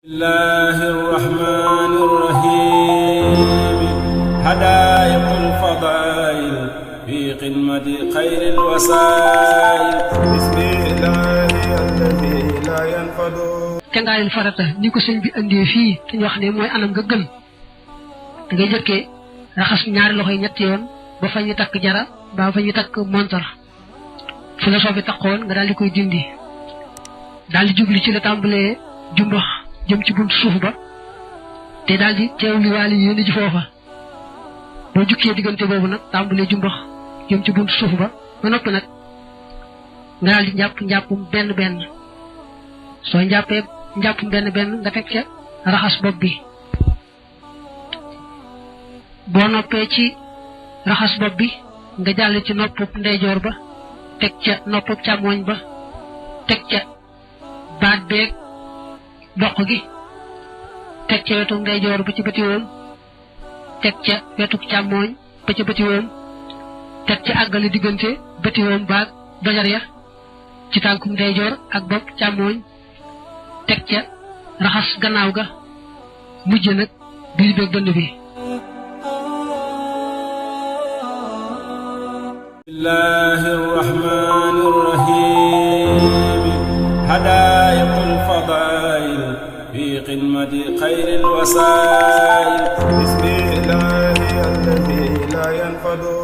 bismillahi rahmani rahim hadaa'iqul fadaa'il fi xidmati xayril wasaa'il bismillahi alladi laa yanfadu cangaayul farata ni ko sëñ bi andee fii te ñu wax ne mooy anam nga gën da ngay jëkkee raxas ñaari loxo yi ñetti yoon ba fa ñu takk jara ba fa ñu takk montar fu la soobi takkoon nga daal di koy dindi daal di jubli ci la tàmbalee jumbax jëm ci buntu suuf ba te daal di teewli waali yéen ji foofa boo jukkee diggante boobu nag tàmbalee jumbax jëm ci buntu suuf ba noppi nag nga daal di njàppum benn benn soo njàppee njàppum benn benn nga teg ca raxas bopp bi boo noppee ci raxas bopp bi nga jàll ci noppub ndeyjoor ba teg ca noppub càmmooñ ba teg ca baat beeg doq gi teg ca wetu ndeyjoor ba ci bëti woom teg ca wetu càmmooñ ba ca bëti woom teg ca àggale diggante bëti woom baag dojar ya ci tànkum ndeyjoor ak bopp càmmooñ teg ca raxas gannaaw ga mujj nag biir beeg dënn bi bismillahi rahmani rahim hadaa'iqul fadaa'il fi xidmati xayril wasaa'il bismillahi alladi laa yanfadu